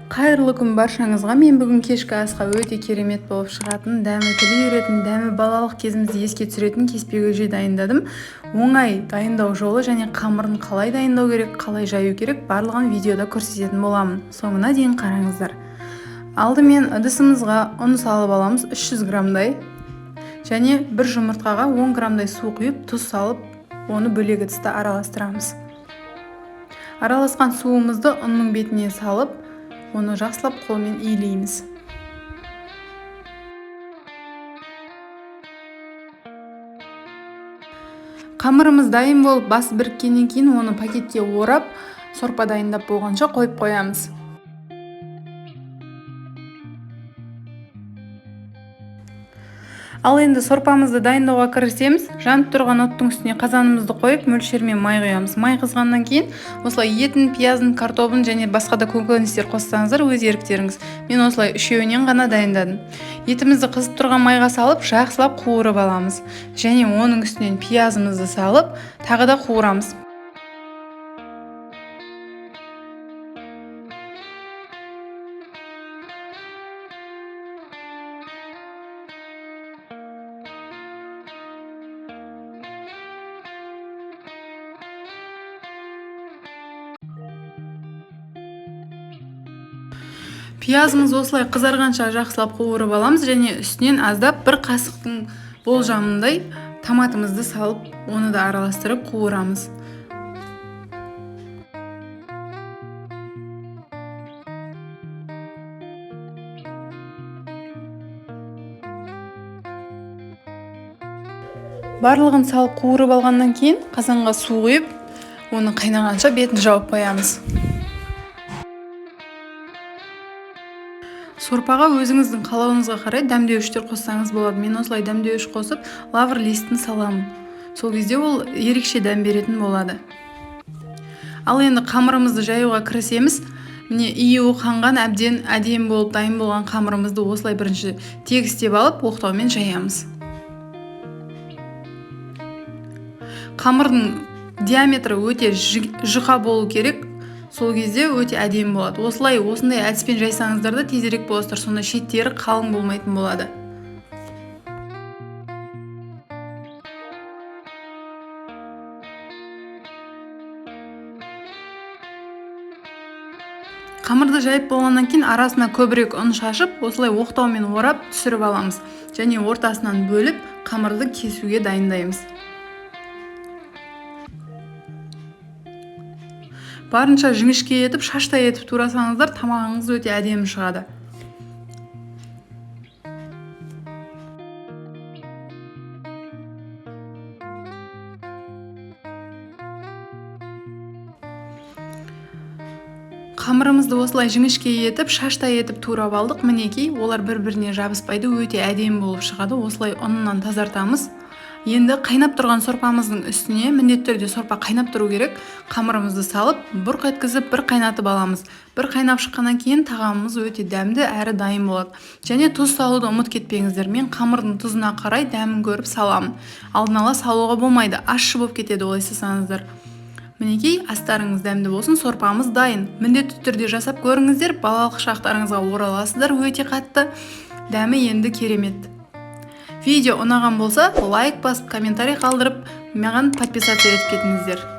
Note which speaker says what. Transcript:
Speaker 1: Қайырлы күн баршаңызға. Мен бүгін кешкі асқа өте керемет болып шығатын, дәмі тіл үйіретін, дәмі балалық кезімізді еске түсіретін кеспе көже дайындадым. Оңай дайындау жолы және қамырын қалай дайындау керек, қалай жаю керек, барлығын видеода көрсететін боламын. Соңына дейін қараңыздар. Алдымен ыдысымызға ұн салып аламыз, 300 граммдай, және бір жұмыртқаға 10 граммдай су құйып, тұз салып, оны бөлек ыдыста араластырамыз. Араласқан суымызды ұнның бетіне салып, оны жақсылап қолмен илейміз. Қамырымыз дайын болып, басы біріккеннен кейін оны пакетке орап, сорпа дайындап болғанша қойып қоямыз. Ал енді сорпамызды дайындауға кірісеміз. Жанып тұрған оттың үстіне қазанымызды қойып, мөлшермен май құямыз. Май қызғаннан кейін осылай етін, пиязын, картобын және басқа да көкөністер қоссаңыздар өз еріктеріңіз. Мен осылай үшеуінен ғана дайындадым. Етімізді қызып тұрған майға салып, жақсылап қуырып аламыз. Және оның үстінен пиязымызды салып, тағы да қуырамыз. Пиязымыз осылай қызарғанша жақсылап қуырып аламыз және үстінен аздап бір қасықтың болжамындай томатымызды салып, оны да араластырып қуырамыз. Барлығын салып қуырып алғаннан кейін қазанға су құйып, оны қайнағанша бетін жауып қоямыз. Сорпаға өзіңіздің қалауыңызға қарай дәмдеуіштер қоссаңыз болады. Мен осылай дәмдеуіш қосып, лавр листін саламын. Сол кезде ол ерекше дәм беретін болады. Ал енді қамырымызды жаюға кірісеміз. Міне, июі қанған, әбден әдемі болып дайын болған қамырымызды осылай бірінші тегістеп алып, оқтаумен жаямыз. Қамырдың диаметрі өте жұқа болу керек. Сол кезде өте әдемі болады. Осылай осындай әдіспен жайсаңыздар да тезірек боласыздар. Сонда шеттері қалың болмайтын болады. Қамырды жайып болғаннан кейін арасына көбірек ұн шашып, осылай оқтаумен орап түсіріп аламыз. Және ортасынан бөліп, қамырды кесуге дайындаймыз. Барынша жіңішке етіп, шаштай етіп турасаңыздар, тамағыңыз өте әдемі шығады. Қамырымызды осылай жіңішке етіп, шаштай етіп турап алдық. Мінекей, олар бір-біріне жабыспайды, өте әдемі болып шығады. Осылай ұнынан тазартамыз. Енді қайнап тұрған сорпамыздың үстіне, міндетті түрде сорпа қайнап тұру керек, қамырымызды салып, бұрқ еткізіп бір қайнатып аламыз. Бір қайнап шыққаннан кейін тағамымыз өте дәмді әрі дайын болады. Және тұз салуды ұмыт кетпеңіздер. Мен қамырдың тұзына қарай дәмін көріп саламын. Алдын ала салуға болмайды, ащы болып кетеді олай салсаңыздар. Мінекей, астарыңыз дәмді болсын, сорпамыз дайын. Міндетті түрде жасап көріңіздер, балалық шақтарыңызға ораласыздар, өте қатты. Дәмі енді керемет. Видео ұнаған болса, лайк басып, комментарий қалдырып, маған подписаться етіп кетіңіздер.